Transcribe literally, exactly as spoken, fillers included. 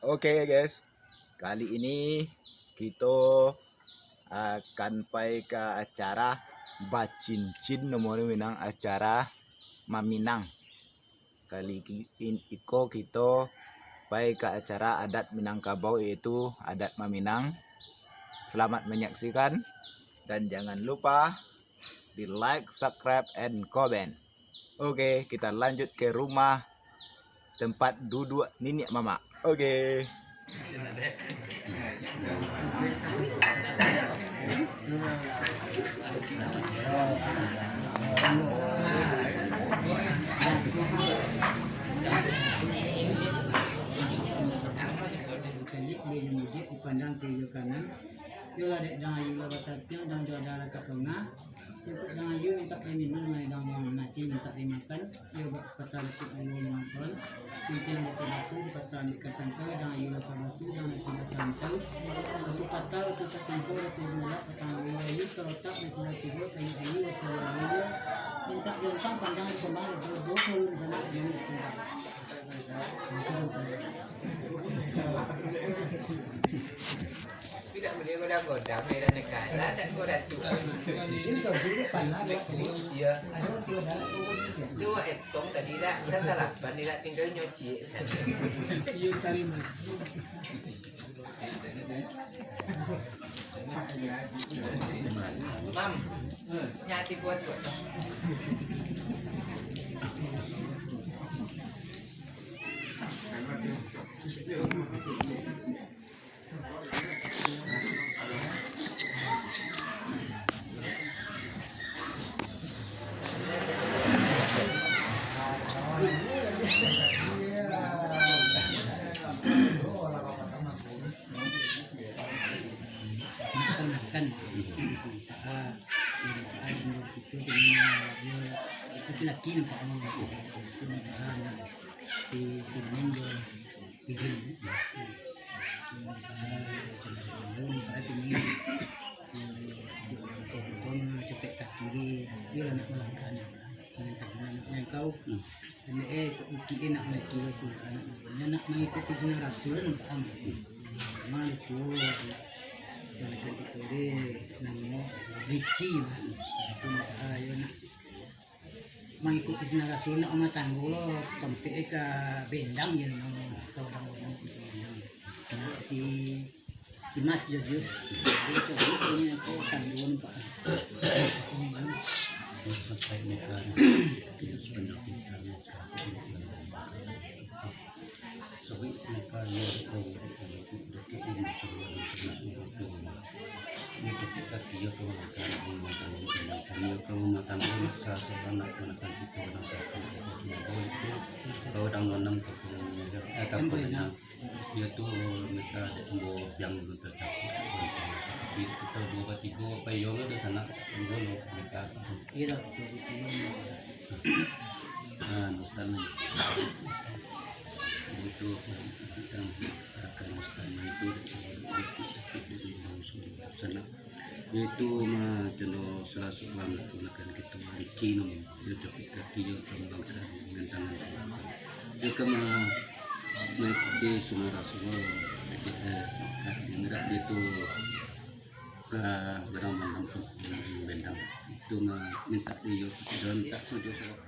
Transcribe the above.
Oke, guys, kali ini kito akan pai ka acara bacincin, nomor minang acara maminang. Kali ki-, in-, iko kito pai ka acara adat Minangkabau, yaitu adat maminang. Selamat menyaksikan, dan jangan lupa di like, subscribe, and comment. Oke, kita lanjut ke rumah tempat duduk niniak mamak. Oke. Dipandang kiri jo kanan, yolah dek dang ayu lah batatiang, dang jo ada lah ka tongah. Cukuik dang ayu mintak diminum, lai dang nasi mintak dimakan. Iyo bak patah Datuak Ayu Manton, pimpinan Datuak Datu, patah ambiak kasangka, dang ayu lah ka batu, dang nasi lah ka antau. Batu patah, batu tatimpo, batu bulak, patah ayu ayu, tarotak nasi lah tibo, ayu ayu, wassalamualaikum. Mintak jontang panjang dikembang, dua puluh di sana, di sana. Tidak boleh goda-goda, saya dah negara, tak goda tu. Iya. Tu wak etong tadi dah, kan salapan dia dah tinggal nyocik saja. Iya, tarima. Mam, nyati buat buat. Makan, makan. Nampak, ah, nampak, ah, nampak itu dengan dia laki-laki nampak, ah, nampak, ah, si, si Neng dia. Izin. Ah, coba dulu, Pak, ini. Eh, dia orang kau, kau mah capek ka kiri. Dia lah nak melangkah ni. Dengan tangan anak yang kau. Hmm. Ini, eh, tok bukik ni nak naik kilo tu. Anak, dia nak mengikuti sunnah Rasul, nampak amat. Hmm. Cuma itu, kalau kita ni, namo, licin. Itu nampak, ah, dia nak mangikuti sunnah Rasul, nak rumah tanggo lo, tampek ka bendang je, nama ka urang-urang tu bendang. Nah, si, si Mas Jodius, dia cari punya ko tanggo nampak. Sampai mereka Iyo tu mereka dek ambo piang dulu tatakuik. Tapi kito duo batigo, payuang ado sanak, duo lo mereka. Iyo, duo batigo. Ah, Ustaz ni. Itu yang akan Ustaz itu sanak. Yaitu ma-, contoh salah seorang keponakan kita, Wan Cino, dia tapi kaki dia kembangkan dengan tangan. Dia kan ma-, mengikuti sunnah Rasulullah, eh, dia tu ka barang malam tu bendang. Itu ma-, minta dia, dan tak sudah salah.